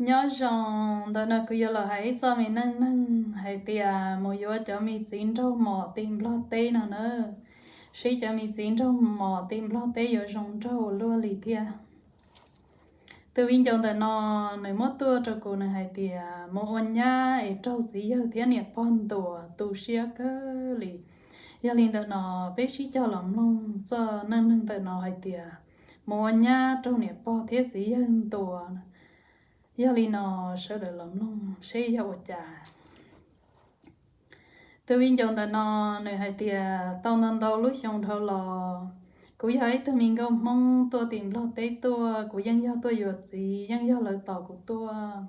Nyob zoo, ntawm no kuv yuav los hais ib txoj me neej neeg hais tias mus yuav cov me txiv nraug mos tim Nplog teb no na. Seb cov me txiv nraug mos tim Nplog teb yuav zoo nraug ua luaj li thiab. Tus viv ncaus ntawm no, nws muab tuaj rau kuv, nws hais tias mus ua nyab es raug txiv yawg thiab niam pog ntuas tu siab kawg li. Yog li ntawm no, peb sib cog los mloog txoj neej neeg ntawm no hais tias mus ua nyab raug niam pog thiab txiv yawg ntuas. Yog li no, sawv daws los mloog seb yog ua cas. Tus viv ncaus ntawm no, nws hais tias tau ntau ntau lub xyoo dhau los, kuv yog ib tug me nkauj Hmoob tuaj tim Nplog teb tuaj, kuv yeej yog tuaj yuav txiv, yeej yog lawv tos kuv tuaj.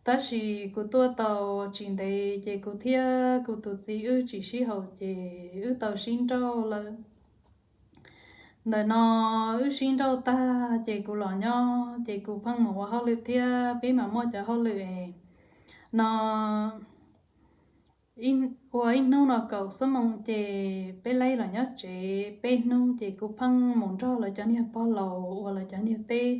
Tab sis kuv tuaj tau tsis ntev ces kuv thiab kuv tus txiv wb tsis sib haum ces wb tau sib nrauj lawm. Ntawm no wb sib nrauj tag ces kuv los nyob ces kuv pheej mus ua hauj lwm thiab, peb mam muaj cov hauj lwm no ua ib hnub no kaum xuab moos ces peb laib los nyob tsev peb hnub ces kuv pheej mus nrog lawv cov niag pog laus ua lawv cov niag teb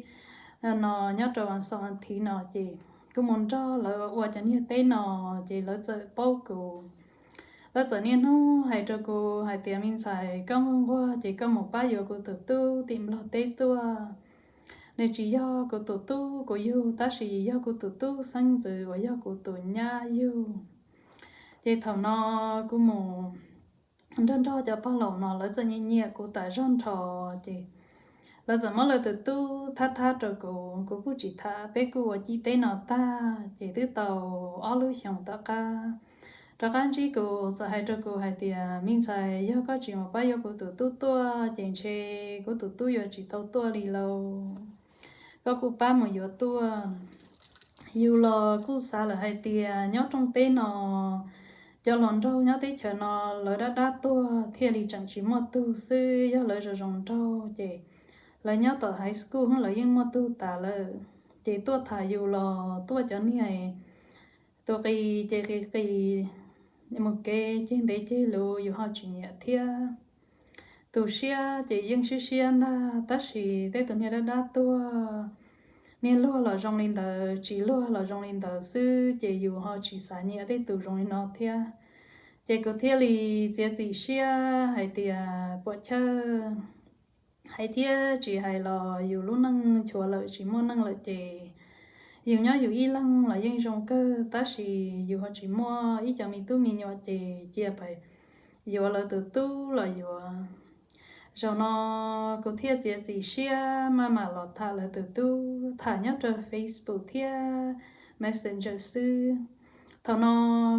no nyob rau vas xoo a thiv no ces kuv mus nrog lawv ua cov niag teb no ces lawv txawm paub kuv. Lawv txawm niaj hnub hais rau kuv hais tias me ntxhais, koj nquag nquag ces koj mus pab yuav kuv tus tub tim Nplog teb tuaj. Nws tsis yog kuv tus tub kuv yug tab sis yog kuv tus tub xeeb ntxwv uas yog kuv tus nyab yug. Ces thaum no kuv mus nrog nrog cov pog laus no lawv txawm nyiam nyiam kuv tas zog nrho ces lawv txawm muab lawv tus tub thab thab rau kuv, kuv kuj tsis tham, peb kuj ua cib teb no tag ces twb tau ob lub xyoos tom qab rov qab ntsib kuv txawm hais rau kuv hais tias me ntxhais, yog koj tsis mus pab yuav kuv tus tub tuaj ces ntshe kuv tus tub yuav tsis tau tuaj li lauj. Koj kuj pab mus yuav tuaj. Yus los kuj xav lawm hais tias nyob rooj teb no cov hluas nraug nyob teb chaws no lawv dab dab tuag thiaj li tseem tsis muaj tug xwb, yog lawv zoo zoo nraug ces lawv nyob tom high school lawv yeej muaj tug tas lawm. Ces tuaj tham yus los tuaj cov niag tus qis ces qis qis mus kev ceg ntev ceg luv yus ho tsis nyiam thiab. Tu siab ces yeej siab siab ntag tab sis tej tus niag dab dab tuag, niag luag los zoo li ntawd tsis luag los zoo li ntawd xwb ces yus ho tsis xav nyiam tej tus zoo li no thiab. Ces kuv thiaj li txiav txim siab hais tias puam chawj, hais thiab tsis hais los yus lub neej nchuav lawm tsis muaj neej lawm ces yus nyob yus ib leeg los yeej zoo kawg tab sis yus ho tsis muaj ib co me tub me nyuam ces cia pais yuav lawv tus tub los yuav. Zaum no kuv thiaj txiav txim siab maj mam los tham lawv tus tub, tham nyob rau Facebook thiab Messenger xwb. Thaum no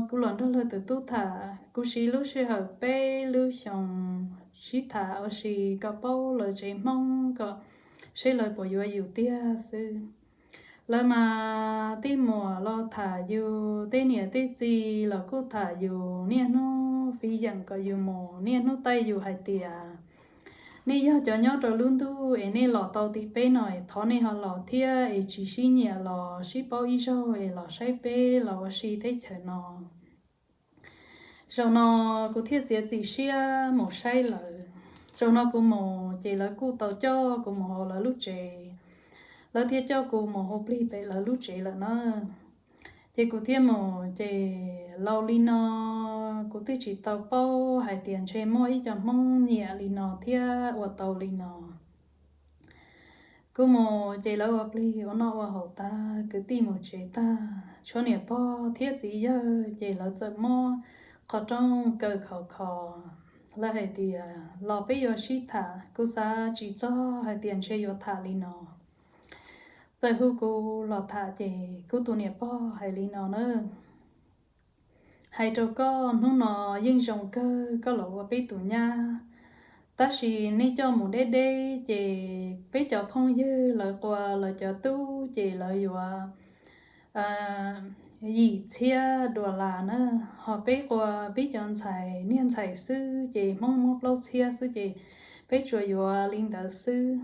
kuv los nrog lawv tus tub tham, kuv siv lub sij hawm peb lub xyoos sib tham ua si kom paub lawv tsev Hmoob kom seb lawv puas yuav yus tiag xwb. Lawv mas tej muam los tham yus, tej niam tej txiv los kuj tham yus, niaj hnub fiv yeem kom yus mus, niaj hnub taij yus hais tias nej yog cov nyob rau lub ntuj es nej los tau tim peb no es thov nej ho los thiab es tsis sib nyiam los sib paub ib zaug es los saib peb los ua si teb chaws no. Zaum no kuv thiaj txiav txim siab mus saib lawv. Zaum no kuv mus ces lawv kuj tau coj kuv mus hauv lawv lub tsev, lawv thiaj coj kuv mus hu plig pem lawv lub tsev lawm na. Ces kuv thiaj mus ces laus li no, kuv twb tsis tau paub hais tias ntshe muaj ib co Hmoob nyiam li no thiab ua tau li no. Kuv mus ces lawv ua plig ua noj ua haus tag, kwv tij mus tsev tag, tshuav niam pog thiab txiv yawg ces lawv txawm muab qhov rooj kaw khov kho. Lawv hais tias los peb yuav sib tham. Kuv xav tsis txog hais tias ntshe yuav tham li no. Txawm hu kuv los tham ces kuv tus niam pog hais li no na, hais rau koj, hnub no yeej zoo kawg koj los ua peb tus nyab, tab sis nej coj mus deb deb ces peb cov phooj ywg lawv qua lawv cov tub ces lawv yuav yim txhiab dollar na, ho peb qua peb cov ntxhais niag ntxhais xwb ces Hmoob muab plaub txhiab xwb ces peb tsuas yuav li ntawd xwb.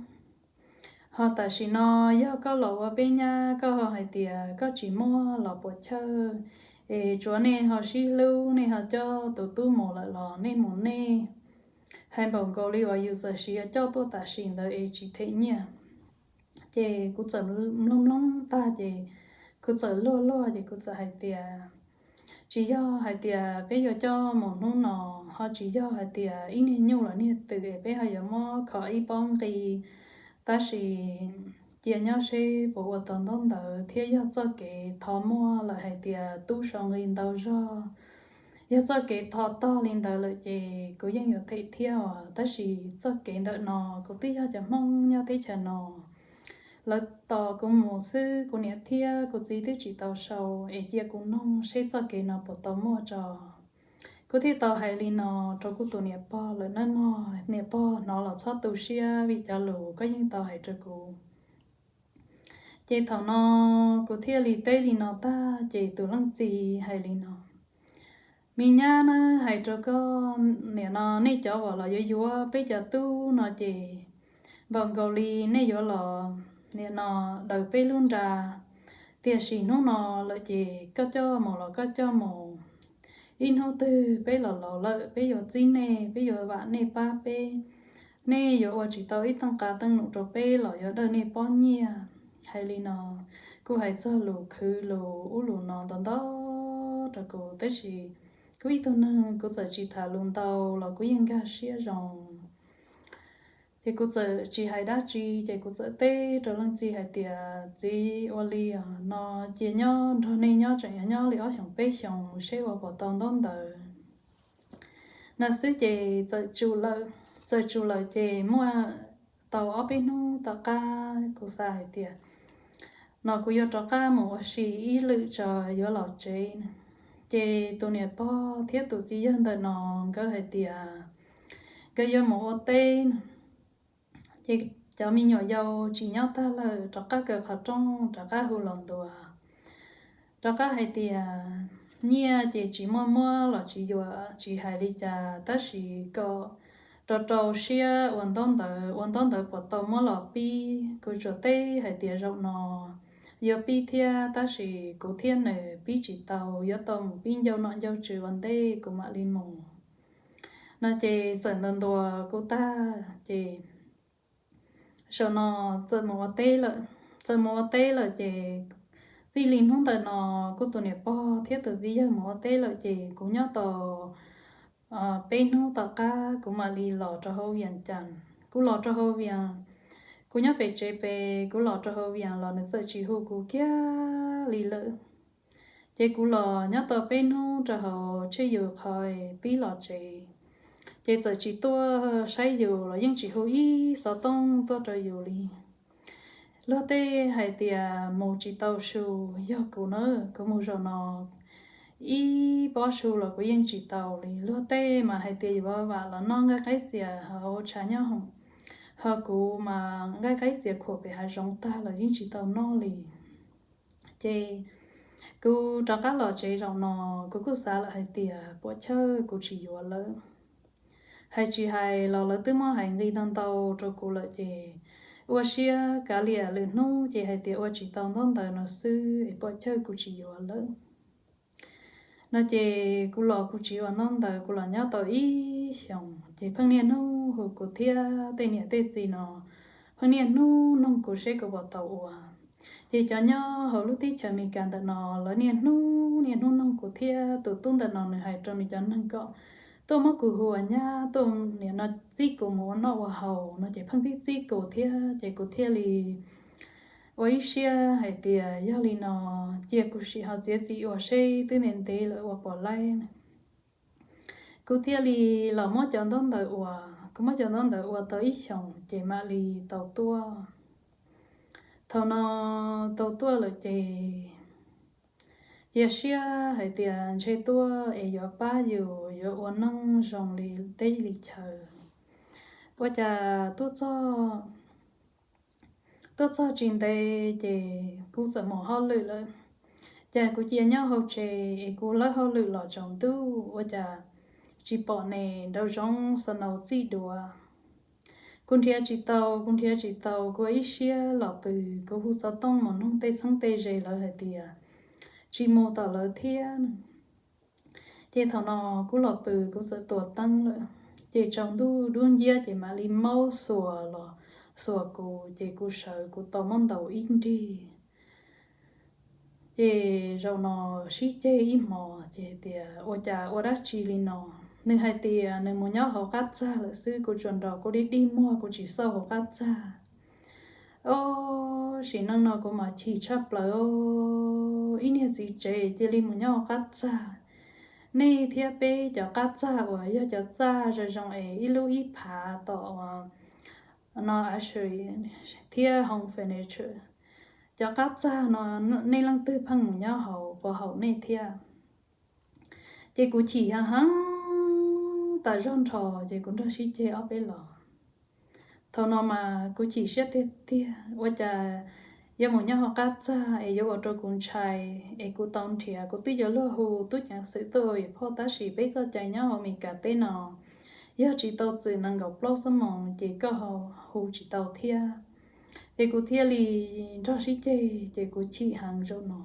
Ho tam sim no yog koj los ua peb nyab koj ho hais tias koj tsis muaj los puam chawj, es tsuav nej ho sib hlub nej ho coj tus tub mus lawm los nej mus nej. Hais npaum nkaus li uas yus txawm siv coj tuaj tam sim ntawd es tsis them nyiaj. Ces kuv txawm mloog mloog tag ces Kuv txawm luag luag ces kuv txawm hais tias, tsis yog hais tias peb yuav coj mus hnub no, ho tsis yog hais tias ib niag nyuj los niag twm es peb ho yuav muab kho ib pob nqi, tab sis cia nyob seb puas ua tau ntaub ntawv thiab yog txoj kev thov muaj lawm hais tias tub sau nqi ntau zog. Yog txoj kev thov tog li ntawd lawm ces kuv yeej yuav them thiab os, tab sis txoj kev ntawm no kuv twb yog cov Hmoob nyob teb chaws no, lawv tos kuv mus xwb, kuv niam thiab kuv txiv twb tsis tau sau, es cia kuv noog seb txoj kev no puas tau muaj tso. Kuv thiaj tau hais li no rau kuv tus niam pog lawm nawb mog, niam pog hnov los txhob tu siab vim cov lus koj yeej tau hais rau kuv. Ces thaum no kuv thiaj li teb li no tag ces tus leej txiv hais li no, me nyab na, hais rau koj, nim no nej cov uas los yuav yuav peb cov tub no ces npaum nkaus li nej yuav los nim no daws peb lub nra, tiam sis hnub no lawm ces koj coj mus los koj coj mus, ib hnub twg peb los laus lawm peb yuav txib nej, peb yuav vam nej pab peb, nej yuav ua tsis tau ib teej qa teej num rau peb los yuav dawj nej pob nyiaj. Hais li no, kuj hais txog lus khwv lus ub lus no ntau ntau rau kuv, tab sis kuv ib tug neeg kuv txawm tsis tham lus ntau los kuv yeej nkag siab zoo. Ces kuv txawm tsis hais dab tsi, ces kuv txawm teb rau leej txiv hais tias, txiv, ua li os, no cia nyob nrog nej nyob tseem yuav nyob li ob xyoos peb xyoos seb ua puas tau ntaub ntawv no xwb ces txawm tsum lawm. Txawm tsum lawm ces muaj tau ob peb hnub tom qab kuv xav hais tias, no kuv yuav rov qab mus ua si ib lwm tso yuav los tsev. Ces tus niam pog thiab tus txiv yawg ntawm no nkawd hais tias nkawd yuav mus ua teb no. Ces cov me nyuam yaus tsis nyob tag lawm, rov qab kaw qhov rooj rov qab hu los ntuas, rov qab hais tias nyiaj ces tsis muaj muab los tsis yuam tsis hais li cas, tab sis kom rau rau siab ua ntaub ntawv, ua ntaub ntawv puas tau muab los pib. Kuv tsuas teb hais tias zaum no yuav pib thiab, tab sis kuv thiab nws pib tsis tau, yuav tau mus pib ncauj nom ncauj tswv ua ntej kuv mam li mus no. Ces txawm ntuas ntuas kuv tag ces zaum no txawm mus ua teb lawm. Txawm mus ua teb lawm ces txij li hnub ntawm no kuv tus niam pog thiab tus txiv yawg mus ua teb lawm ces kuv nyob tau peb hnub tom qab kuv mam li los rau hauv Vias Cas. Kuv los rau hauv Vias, kuv nyob pem tsev pem, kuv los rau hauv Vias los nws txawm tsis hu kuv kiag li lawm. Ces kuv los nyob tau peb hnub rau hauv tsheb yus qhov pib los tsev, ces txawm tsis tuaj saib yus los yeej tsis hu ib xov tooj tuaj rau yus li. Luag tej hais tias mus tsis tau su, yog kuv na, kuv mus zaum no ib pob su los kuv yeej tsis tau li. Luag tej mas hais tias yuav vam los noj nqaij qaib txias hauv tshav nyob hoom, ho kuv mas nqaij qaib txias khuam pem hav zoov tag los yeej tsis tau noj li. Ces kuv rov qab los tsev zaum no, kuv kuj xav lawm hais tias puas chawj kuv tsis yuav lawm. Hais tsis hais los lawv twb muab hais nqi ntau ntau rau kuv lawm ces ua siab kav liam lwm hnub ces hais tias ua tsis tau ntaub ntawv no xwb es puas chawj kuv tsis yuav lawm no. Ces kuv los kuv tsis ua ntaub ntawv, kuv los nyob tau ib xyoos ces pheej niaj hnub hu kuv thiab tej niam tej txiv no, pheej niaj hnub nug kuv seb kuv puas tau ua. Ces cov nyob hauv lub teb chaws Amelikas ntawm no lawv niaj hnub niaj hnub nug kuv thiab tus tub ntawm no nws hais rau nws cov neeg kom tuaj muab kuv hu ua nyab, tuaj nim no txib kuv mus ua noj ua haus no ces pheej txib txib kuv thiab ces kuv thiaj li ua ib siab hais tias yog li no cia kuv sim ho txiav txim ua seb twb ntev ntev lawm ua puas laib. Kuv thiaj li los muab cov ntaub ntawv ua, kuv muab cov ntaub ntawv ua tau ib xyoos ces mam li tau tuaj. Thaum no tau tuaj lawm ces cia siab hais tias ntshe tuaj es yuav pab yus yuav ua neej zoo li teb li chaw. Ua cas tuaj txog, tuaj txog tsis ntev ces kuv txawm mus hauj lwm lawm. Cas kuv cia nyob hauv tsev es kuv lawb hauj lwm los tsaus ntuj ua cas tsis pom nees nraum zoov snow txij duav. Kuv nrhiav tsis tau, kuv nrhiav tsis tau, kuv ua ib siab los pw, kuv hu xov tooj mus nug tej txheeb tej ze lawv hais tias tsis mus tom lawv thiab. Ces thaum no kuv los pw kuv txawm tua teeb lawm, ces tsaus ntuj dub nciab ces mam li maub xuas los xuas kuv ces kuv sawv kuv tau muab ntaus ib nrig. Ces zaum no sib ceg ib hmos ces tias ua cas ua dab tsi li no. Nws hais tias nws mus nyob hauv qab txag lawm xwb, kuv tsuas nrog kuv dig dig muag, kuv tsis xauj hauv qab txag. Ob sim neej no kuv mas chim tshaj plaws, ib niag txiv tsev cia li mus nyob hauv qab txag. Nej thiab peb cov qab txag uas yog cov txaj zoo zoo es ib lub ib phav tom no, ashes thiab home furniture, cov qab txag no nej leej twg pheej mus nyob hauv puas haum nej thiab? Ces kuv chim heev heev tas zog nrho, ces kuv nrog sib ceg ob peb los. Thaum no mas kuv chim siab tiag tiag, ua cas yuav mus nyob hauv qab txag es yuav ua rau kuv ntshai, es kuv tau nrhiav, kuv twb yuav luag hu tub ceev xwm tuaj ua phauj, tab sis peb txoj cai nyob hauv Amelikas teb no yog tsis tau txwm nees nkaum plaub xuab moos ces koj hu tsis tau thiab. Ces kuv thiaj li nrog sib ceg, ces kuv chim heev zaum no.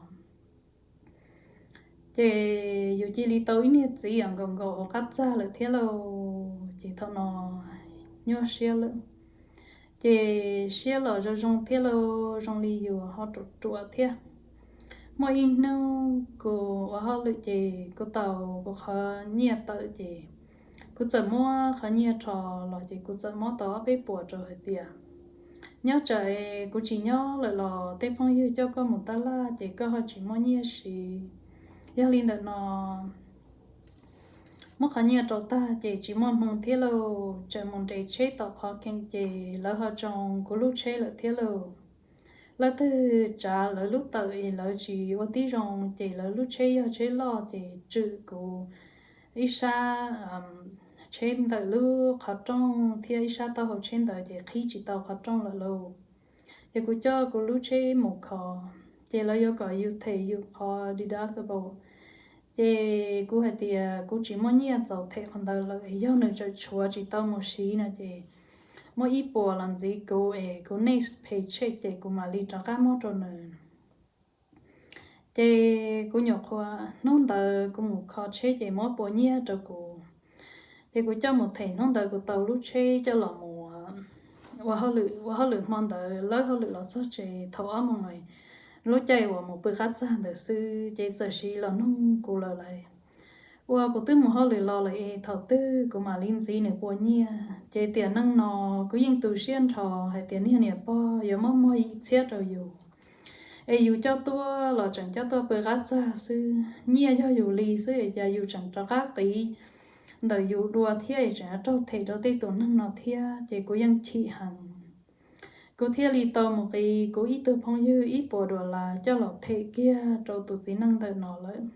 Ces yus cia li tau ib niag txiv nkaum nkaum hauv qab txag lawm thiab lauj, ces thaum no nyuaj siab lawm. Ces siab los zoo zoo thiab lauj, zoo li yus ho ruam ruam thiab. Muaj ib hnub kuv ua hauj lwm ces kuv tau kuv qhov nyiaj tawm ces kuv txawm muab qhov nyiaj rho los ces kuv txawm muab tau ob peb puas rau hais tias, nyob tsam kuv tsis nyob lawm los tej phooj ywg coj koj mus tab laj ces koj ho tsis muaj nyiaj siv. Yog li ntawm no muab qhov nyiaj rau tag ces tsis muaj hmoo thiab lauj, tseem mus nres tsheb tom parking ces lawv ho tsoo kuv lub tsheb lawm thiab lauj. Leej twg tsav lawv lub tawm es lawv tsis ua tib zoo ces lawv lub tsheb yog tsheb loj ces tswm kuv ib sab tsheb ntawm lub qhov rooj thiab ib sab taub hau tsheb ntawd ces qhib tsis tau qhov rooj lawm lauj. Ces kuv coj kuv lub tsheb mus kho, ces lawv yuav kom yus them yus qhov deductible. Ces kuv hais tias kuv tsis muaj nyiaj txaus them qhov ntawd lawm, yog nws tseem tshuav tsis tau mus siv no ces muab ib puas los ntxiv kuv es kuv next paycheck ces kuv mam li rov qab muab rau nws. Ces kuv nyuam qhuav hnub ntawd kuv mus kho tsheb ces muab pua nyiaj rau kuv. Ces kuv coj mus them hnub ntawd kuv tau lub tsheb coj los mus ua hauj lwm, ua hauj lwm hmo ntawd lawb hauj lwm los txog tsev thaum ob moos, lub caij uas mus pw qab txag ntawd xwb ces txawm siv los nug kuv lawm lauj. Ua kuv twb mus hauj lwm los lawm es thaum twg kuv mam li ntxiv nws pua nyiaj. Ces tiam neej no kuv yeej tu siab nrho hais tias niag niam pog yuav muab muag ib txhiab rau yus, es yus coj tuaj los tseem coj tuaj pw qab txag xwb, nyiaj yog yus li xwb es cas yus tseem rov qab qiv ntawm yus dua thiab es tseem raug them rau tej tus neeg no thiab, ces kuv yeej chim heev. Kuv thiaj li tau mus qiv kuv ib tug phooj ywg ib puas dollar coj los them kiag rau tus txiv neej ntawm no lawm.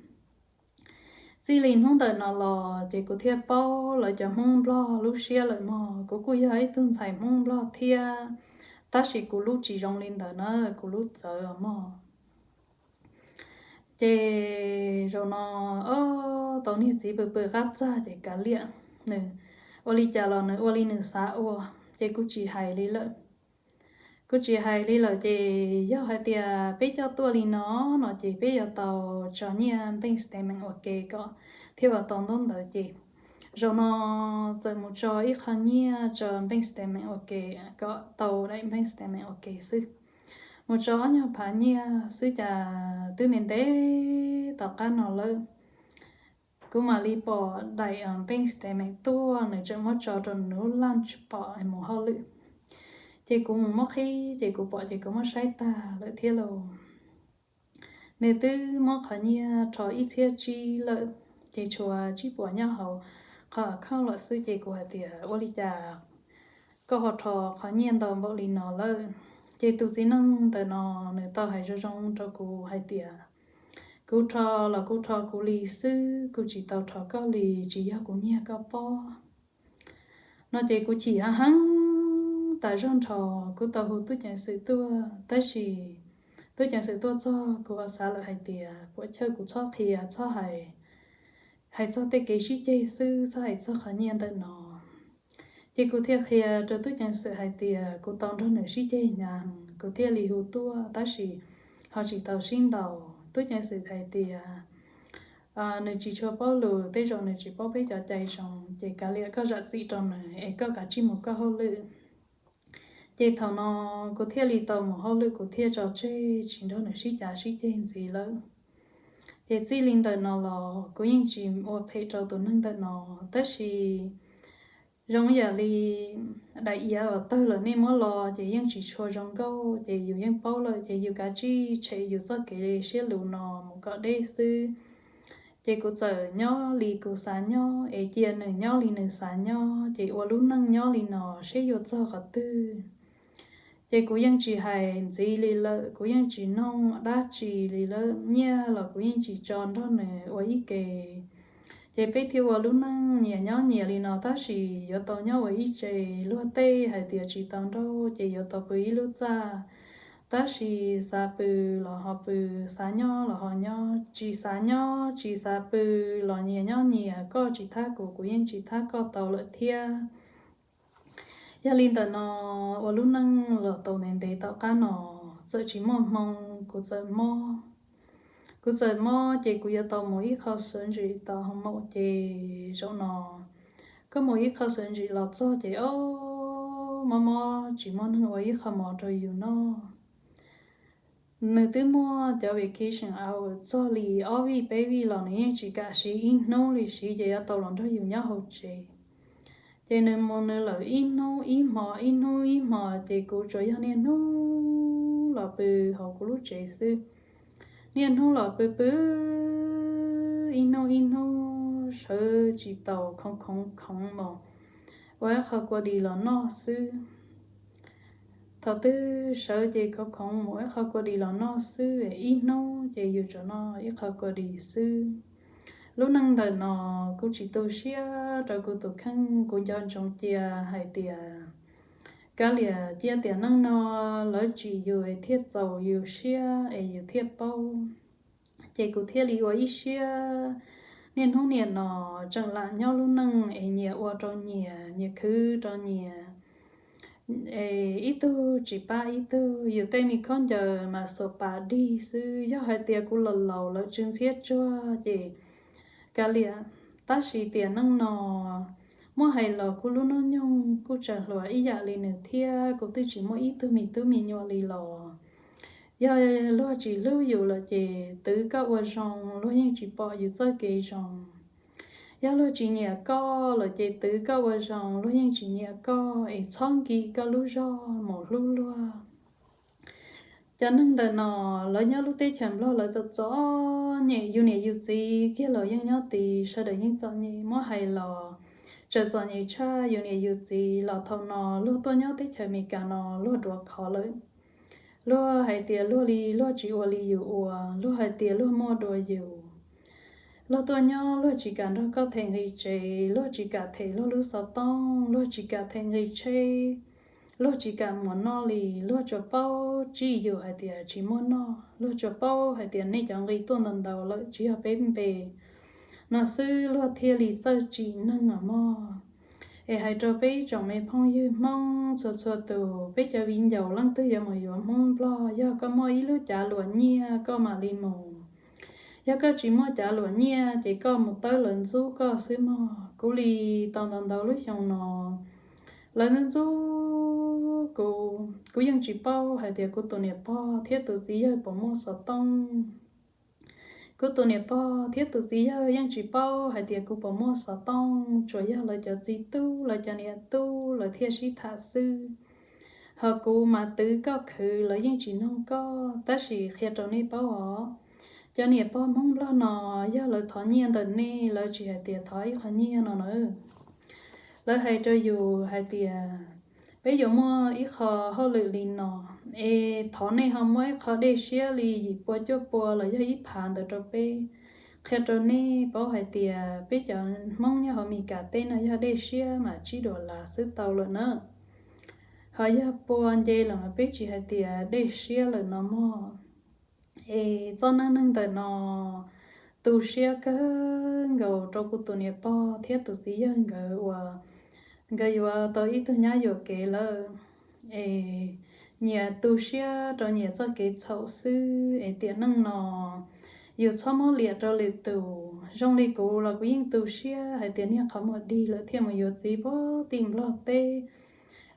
Txij li hnub ntawm no los ces kuv thiaj paub lawv cov Hmoob Nplog lub siab lawm mog. Kuv kuj yog ib tug ntxhais Hmoob Nplog thiab, tab sis kuv lub tsis zoo li ntawd na, kuv lub txawv os mog. Ces zaum no, ob tau niag txiv pw pw qab txag ces kav liam, nws ua li cas los nws ua li nws xav ua, ces kuv tsis hais li lawm. Kuv tsis hais li lawm ces yog hais tias peb coj tuaj li no no ces peb yuav tau tso nyiaj bank statement ua ke kom thiaj ua tau ntaub ntawv ces zaum no txawm mus tso ib qho nyiaj tso bank statement ua ke kom tau daim bank statement ua ke xwb. Mus tso ob nyuag phav nyiaj xwb cas twb ntev ntev tom qab no lawm, kuv mam li pom daim bank statement tuaj, nws tseem muab tso rau nws lub lunch pom mus hauj lwm. Ces kuv mus muab qhib ces kuv pom ces kuv muab saib tag lawm thiab lauj. Nws twb muab qhov nyiaj rho ib txhiab tsib lawm, ces tshuav tsib puas nyob hauv qhov account lawm xwb ces kuv hais tias ua li cas koj ho rho qhov nyiaj ntau npaum li no lawm? Ces tus txiv neej ntawm no nws tau hais zoo zoo rau kuv hais tias kuv rho los kuv rho kuv li xwb, kuv tsis tau rho koj li, tsis yog kuv nyiag koj pob no ces kuv chim heev heev tas zog nrho. Kuv tau hu tub ceev xwm tuaj tab sis tub ceev xwm tuaj txog kuv ho xav lawm hais tias puas chawj kuv txhob qhia, txhob hais, hais txog tej kev sib ceg xwb, txhob hais txog qhov nyiaj ntawm no. Ces kuv thiaj qhia rau tub ceev xwm hais tias kuv tau nrog nws sib ceg hnyav, kuv thiaj li hu tuaj tab sis ho tsis tau sib ntaus. Tub ceev xwm hais tias nws tsis tshua paub lus, tej zaum nws tsis paub peb cov cai zoo, ces kav liam koj zam txim rau nws es koj kav tsij mus koj hauj lwm. Ces thaum no kuv thiaj li tau mus hauj lwm, kuv thiaj tso tseg tsis nrog nws sib cav sib ceg ntxiv lawm. Ces txij li ntawm no los kuv yeej tsis ua phem rau tus neeg ntawm no, tab sis zoo yam li daim iav uas tawg lawm nej muab los ces yeej tsis tshua zoo nkauj, ces yus yeej paub lawm ces yus kav tsij tshem yus txoj kev siab luv no mus kom deb xwb. Ces kuv txawm nyob li kuv xav nyob es cia nws nyob li nws xav nyob, ces ua lub neej nyob li no seb yuav txog qhov twg. Ces kuv yeej tsis hais ntxiv li lawm, kuv yeej tsis noog dab tsi li lawm, nyiaj los kuv yeej tsis tso nrog nws ua ib ke. Ces peb thiaj ua lub neej nyias nyob nyias li no, tab sis yuav tau nyob ua ib tse. Luag tej hais tias tsis tau nrauj ces yuav tau pw ib lub txaj, tab sis xav pw los ho pw, xav nyob los ho nyob, tsis xav nyob tsis xav pw los nyias nyob nyias, koj tsis thab kuv, kuv yeej tsis thab koj tau lawm thiab. Yog li ntawm no, ua lub neej los tau ntev ntev tom qab no, txawm tsis muaj hmoo, kuv txawm mob. Kuv txawm mob ces kuv yuav tau mus ib qho sawv ntsim tom hoo maum, ces zaum no koj mus ib qho sawv ntsim los txog ces ob mob mob tsis muaj neeg ua ib qho mov rau yus noj. Nws twb muaj cov vacation hour txog li ob vij peb vij los nws yeej tsis kam siv ib hnub li, siv ces yuav tau los nrog yus nyob hauv tsev. Ces nws mus nws lawm ib hnub ib hmo, ib hnub ib hmo, ces kuv tsuas yog niaj hnub los pw hauv kuv lub tsev xwb. Niaj hnub los pw pw ib hnub ib hnub sawv tsis tau, khoov khoov khoov mus ua ib qho kua dis los noj xwb. Thaum twg sawv ces khoov khoov mus ua ib qho kua dis los noj xwb, ib hnub ces yus tsuas noj ib qho kua dis xwb. Lub neej ntawm no kuv tsis tu siab rau kuv tus kheej, kuv nco ntsoov cia hais tias kav liam cia tiam neej no lawv tsim yus es thiaj txaus yus siab es yus thiaj paub. Ces kuv thiaj li ua ib siab niaj hnub niam no tseem lam nyob lub neej es nyias ua rau nyias, nyias khwv rau nyias, es ib tug tsis pab ib tug. Yus tej me khaub ncaws mas xuas pas dig xwb, yog hais tias kuv los laus lawm tsw ntxhiab tsuag ces kav liam. Tab sis tiam neej no muab hais los kuv lub hnub nyoog kuj tseem hluas ib yam li nws thiab, kuv twb tsis muaj ib tug me tub me nyuam li los. Yog luag tsis hlub yus lawm ces twv koj ua zoo luag yeej tsis pom yus txoj kev zoo. Yog luag tsis nyiam koj lawm ces twv koj ua zoo luag yeej tsis nyiam koj, es txhob nkim koj lub zog mus hlub luag. Cov neeg ntawm no lawv nyob lub teb chaws Nplog lawv txom txom nyem, yus niam yus txiv kiag los yeej nyob tid, sawv daws yeej txom nyem. Muab hais los tseem txom nyem tshaj yus niam yus txiv los thaum no luag tuaj nyob teb chaws Amelikas no luag duav khov lawm. Luag hais tias luag li luag tsis ua li yus ua, luag hais tias luag muaj dua yus. Luag tuaj nyob luag tsis kam nrog koj them nqi tsev, luag tsis kam them luag lub xov tooj, luag tsis kam them nqi tsheb, luag tsis kam muas noj li. Luag tsuas paub tsij yus hais tias tsis muaj noj, luag tsuas paub hais tias nej cov nqi tuaj ntau ntau lawm tsis yog peb npe no xwb, luag thiaj li txawj tsim neeg os mog. Es hais rau peb ib tsoom me phooj ywg Hmoob txhua txhua tus, peb cov viv ncaus leej twg yuav mus yuav Hmoob Nplog, yog koj muaj ib lub cav luam nyiaj koj mam li mus. Yog koj tsis muaj cav luam nyiaj ces koj mus tawb lawv ntxub koj xwb mog. Kuv li tau ntau ntau lub xyoo no lawv ntxub ntxub kuv, kuv yeej tsis paub hais tias kuv tus niam pog thiab tus txiv yawg puas muaj xov tooj. Kuv tus niam pog thiab tus txiv yawg yeej tsis paub hais tias kuv puas muaj xov tooj, tsuas yog lawv cov txiv tub lawv cov niam tub lawv thiaj sib tham xwb. Ho kuv mas twv koj khwv lawv yeej tsis noog koj. Tab sis qhia rau nej paub os, cov niam pog Hmoob Nplog no yog lawv thov nyiaj ntawm nej lawv tsis hais tias thov ib qho nyiaj no na. Lawv hais rau yus hais tias peb yuav muaj ib qho hauj lwm li no, es thov nej ho muab ib qho dej siab li yim pua cuaj pua los yog ib phav ntawd rau peb. Qhia rau nej paub hais tias peb cov Hmoob nyob hauv Meskas teb no yog dej siab mas tsib duas las xwb tau lawm na. Ho yog pua nce los mas peb tsis hais tias dej siab lawm no mog. Es txoj neej neeg ntawm no tu siab kawg nkaus rau kuv tus niam pog thiab tus txiv yawg nkawd uas nkawd yuav tau ib tug nyab yuam kev lawm. Es nyias tu siab rau nyias txoj kev txhaum xwb. Es tiam neej no yus txhob muab liam rau lwm tus. Zoo li kuv los kuv yeej tu siab hais tias niag qhov muag dig lawm thiaj mus yuav txiv puag tim Nplog teb.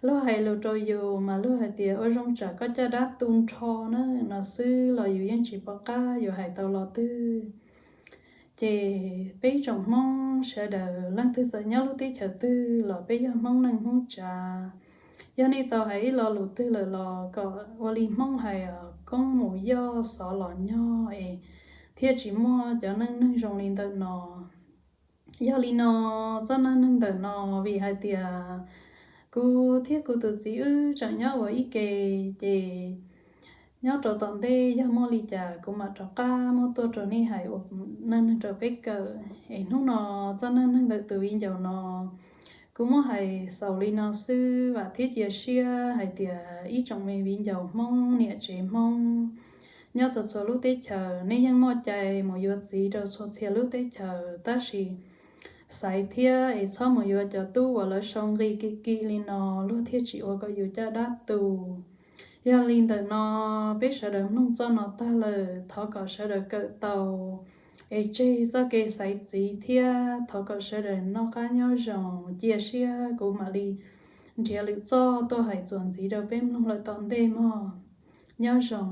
Luag hais lus rau yus mas luag hais tias ua zoo tsam koj caj dab tu nrho na no xwb los yus yeej tsis pom qab yuav hais tau lo twg. Ces peb tsoom Hmoob sawv daws leej twg txawm nyob lub teb chaws twg los peb yog Hmoob neej Hmoob tsav. Yog nej tau hais ib lo lus twg lawm los kom ua li Hmoob hais, koob mus yoj xov los nyog es thiaj tsis muaj cov neej neeg zoo li ntawm no. Yog li no, txoj neej neeg ntawm no vim hais tias kuv thiab kuv tus txiv wb tseem nyob ua ib ke, ces nyob rau tom ntej yog muaj li cas kuv mam rov qab muab tuaj rau nej hais ua neej neeg rau peb kawm. Es hnub no txoj neej neeg ntawm tus viv ncaus no kuv muab hais xaus li no xwb, vam thiab cia siab hais tias ib tsoom me viv ncaus Hmoob niam tsev Hmoob nyob txhua txhua lub teb chaws nej yeej muaj cai mus yuav txiv rau txhua txhia lub teb chaws, tab sis xaiv thiab es txhob mus yuav cov tub uas lawv sau nqi kim kim li no, luag thiaj tsis ua kom yus caj dab tu. Yog li ntawm no, peb sawv daws mloog txoj no tag lawm thov kom sawv daws kawm tau es tseg txoj kev xaiv txiv thiab thov kom sawv daws noj qab nyob zoo. Cia siab kuv mam li nrhiav lwm txoj tuaj hais txuas ntxiv rau peb mloog lawm tom ntej mog. Nyob zoo.